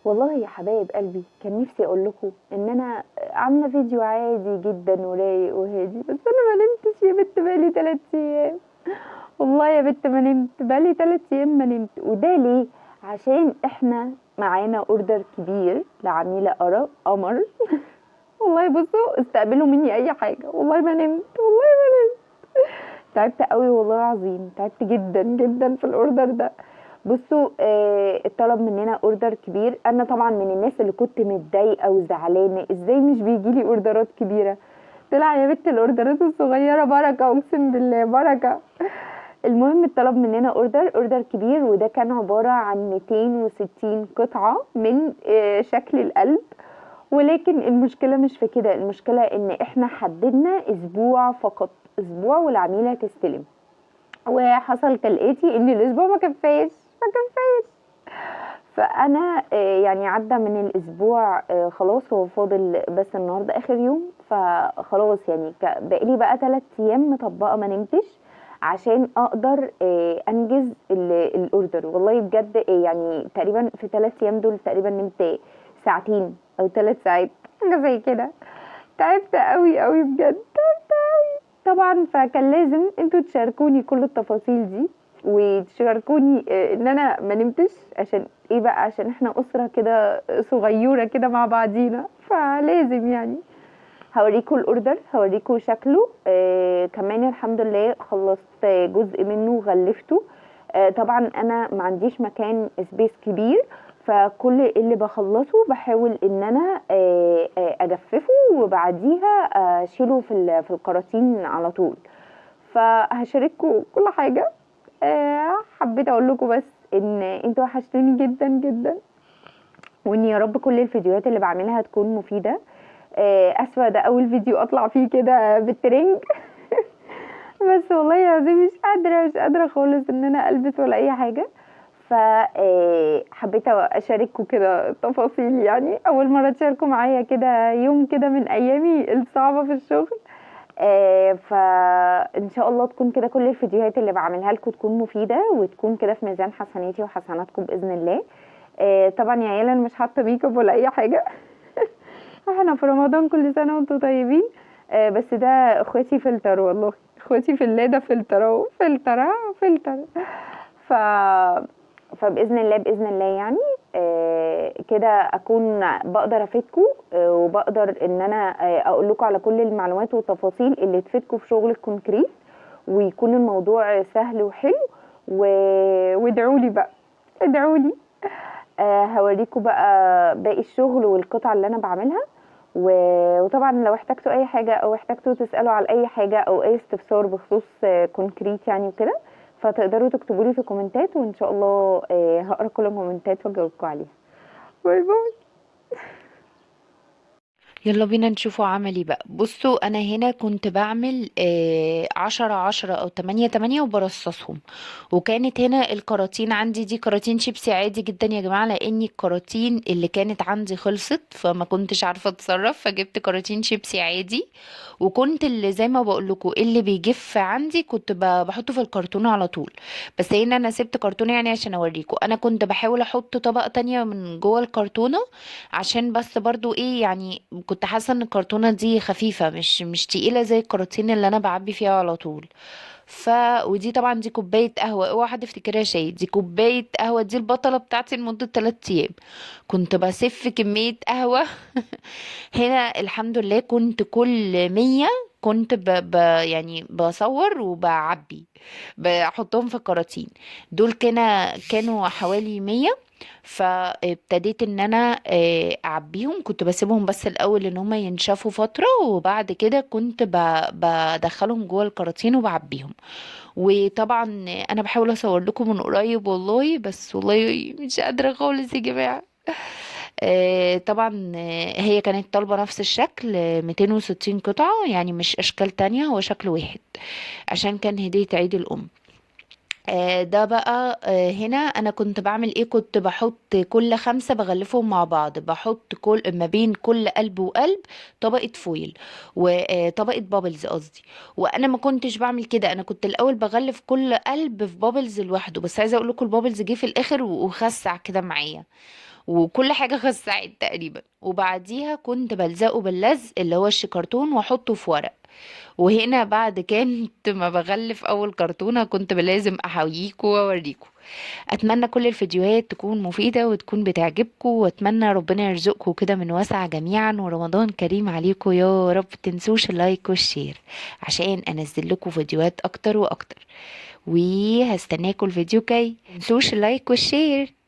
والله يا حبايب قلبي كان نفسي اقول لكم ان انا عامله فيديو عادي جدا ورايق وهادي، بس انا ما نمتش يا بنت بقالي 3 ايام. والله يا بنت ما نمت بقالي 3 ايام ما نمت. وده ليه؟ عشان احنا معانا order كبير لعميله قمر. والله بصوا استقبلوا مني اي حاجة، والله ما نمت، والله ما نمت، تعبت قوي والله العظيم، تعبت جدا جدا في ال order ده. بصوا اتطلب مننا order كبير. انا طبعا من الناس اللي كنت متضايقة وزعلانه ازاي مش بيجي لي اوردرات كبيرة. طلع يا بنت الاوردرات الصغيرة بركة، اقسم بالله بركة. المهم اتطلب مننا order كبير، وده كان عبارة عن 260 قطعه من شكل القلب. ولكن المشكلة مش في كده، المشكلة ان احنا حددنا اسبوع فقط، اسبوع والعميله تستلم. وحصل كالاتي ان الاسبوع ما كفاش، ما كفاش. فانا عدى من الاسبوع، خلاص هو فاضل بس النهارده اخر يوم، فخلاص بقالي بقى 3 ايام مطبقه ما نمتش عشان اقدر انجز ال order. والله بجد، تقريبا في 3 ايام دول تقريبا نمت ساعتين او 3 ساعات حاجة زي كده. تعبت قوي قوي بجد، تعبت قوي طبعا. فكان لازم انتوا تشاركوني كل التفاصيل دي وتشاركوني، ان انا ما نمتش عشان ايه بقى؟ عشان احنا اسره كده صغيرة كده مع بعضينا، فلازم هوريكم ال order، هوريكم شكله. كمان الحمد لله خلصت جزء منه وغلفته. طبعا انا ما عنديش مكان space كبير، فكل اللي بخلصه بحاول ان انا، اجففه وبعديها اشيله في الكراتين على طول. فهشارككم كل حاجة. حبيت اقول لكم بس ان انتوا وحشتوني جدا جدا، وان يا رب كل الفيديوهات اللي بعملها تكون مفيدة. اسفه ده اول فيديو اطلع فيه كده بالترنج. بس والله العظيم مش قادرة خالص ان انا البس ولا اي حاجة. حبيت اشارككم كده التفاصيل، اول مرة تشاركوا معايا كده يوم كده من ايامي الصعبة في الشغل. فان شاء الله تكون كده كل الفيديوهات اللي بعملها لكم تكون مفيدة وتكون كده في ميزان حسناتي وحسناتكم باذن الله. طبعا يا عيال انا مش حاطه ميك اب ولا اي حاجة. احنا في رمضان كل سنة وانتم طيبين. بس ده اخواتي فلتر، والله اخواتي في الله ده فلتر اهو، فلتر، فلتر. فباذن الله، باذن الله كده اكون بقدر افيدكم، وبقدر ان انا، اقول لكم على كل المعلومات والتفاصيل اللي تفيدكم في شغل ال concrete، ويكون الموضوع سهل وحلو. وادعوا لي بقى، ادعوا لي. هوريكم بقى باقي الشغل والقطع اللي انا بعملها. وطبعا لو احتجتوا اي حاجة او احتجتوا تسالوا على اي حاجة او اي استفسار بخصوص، concrete وكده، فتقدروا تكتبوا لي في الكومنتات، وان شاء الله، هقرا كل الكومنتات واجاوبكم عليها. bye bye. يلا بينا نشوفوا عملي بقى. بصوا انا هنا كنت بعمل، 10 10 او 8 8 وبرصصهم، وكانت هنا الكراتين عندي دي كراتين شيبسي عادي جدا يا جماعة، لان الكراتين اللي كانت عندي خلصت فما كنتش عارفة اتصرف، فجبت كراتين شيبسي عادي. وكنت اللي زي ما بقول لكم اللي بيجف عندي كنت بحطه في الكرتونة على طول، بس هنا انا سبت كرتونة عشان اوريكم. انا كنت بحاول احط طبقة تانية من جوه الكرتونة عشان بس برضو ايه، كنت حاسة ان الكرتونة دي خفيفة مش تقيلة زي الكراتين اللي انا بعبي فيها على طول. ودي طبعا دي كوباية قهوة، اوعى حد يفتكرها شاي، دي كوباية قهوة، دي البطلة بتاعتي لمدة 3 ايام، كنت بسف كمية قهوة. هنا الحمد لله كنت كل 100 كنت بصور وبعبي بحطهم في الكراتين دول، كانوا حوالي 100. فابتديت ان انا، اعبيهم، كنت بسيبهم بس الاول ان هم ينشفوا فترة، وبعد كده كنت بدخلهم جوه الكراتين وبعبيهم. وطبعا انا بحاول اصور لكم من قريب والله، بس والله مش قادرة خالص يا جماعة. طبعا، هي كانت طالبة نفس الشكل، 260 قطعة، يعني مش اشكال تانية، هو شكل واحد عشان كان هدية عيد الام. ده بقى هنا انا كنت بعمل ايه؟ كنت بحط كل 5 بغلفهم مع بعض، بحط كل ما بين كل قلب وقلب طبقة foil وطبقة bubbles قصدي. وانا ما كنتش بعمل كده، انا كنت الاول بغلف كل قلب في bubbles لوحده، بس عايزة اقول لكم ال bubbles جه في الاخر وخسع كده معايا، وكل حاجة خسعت تقريبا. وبعديها كنت بلزقه باللزق اللي هو الشيكرتون واحطه في ورق. وهنا بعد كنت ما بغلف اول كرتونة كنت لازم احييكوا واوريكوا. اتمنى كل الفيديوهات تكون مفيدة وتكون بتعجبكوا، واتمنى ربنا يرزقكوا كده من واسع جميعا، ورمضان كريم عليكوا يا رب. تنسوش ال like وال share عشان انزل لكم فيديوهات اكتر واكتر، وهستناكوا الفيديو الجاي. تنسوش ال like وال share.